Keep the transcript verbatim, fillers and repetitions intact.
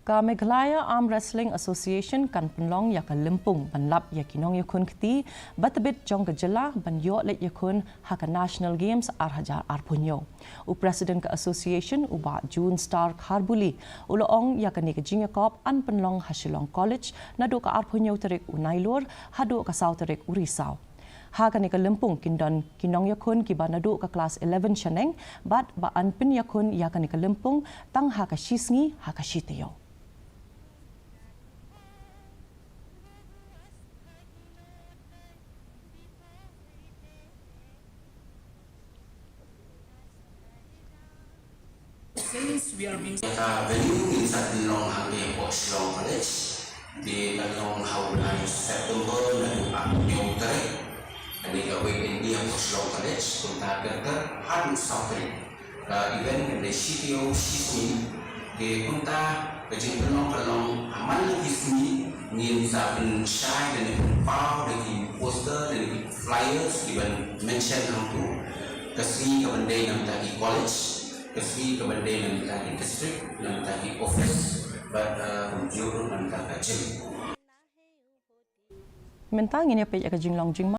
Ka Meghalaya Arm Wrestling Association kan pynlong ïa ka lympung ban lap ïa ki nongïakhun kti ba tbit jong ka jylla ban ïoh leit ïakhun ha ka National Games arhajar arphew hynñiew. U President ka Association, u Bah June Star Kharbuli, u la ong ïa kane ka jingïakop yn pynlong ha Shillong College naduh ka arphew hynñiew tarik u Nailur haduh ka saw tarik u Risaw. Ha kane ka lympung kin don ki nongïakhun kiba naduh ka klas eleven shaneng bad ba yn pynïakhun ïa kane ka lympung tang ha ka shi sngi ha ka shi taïew. Since we are being Ka venue ngin sa pynlong hangne hapoh Shillong College. Te kan long ha u bnai September naduh arphew hynñiew tarik. Kane ka wei kane hapoh Shillong College, kumta kyrkieh haduh saw tarik. Ka event kan dei shi taïew shi sngi. Te kumta ka jingpynlong kan long ha man la ki sngi, ngin sa pynshai da ki pynpaw da ki poster da ki flyers kiban mention hangto. Ka sngi kaban dei na bynta ki college, ka sngi kaban dei na bynta ki district, na bynta ki office, bad, uh, kumjuh ruh na bynta ka gym. Mynta ngin ïa peit ïa ka jinglong jingma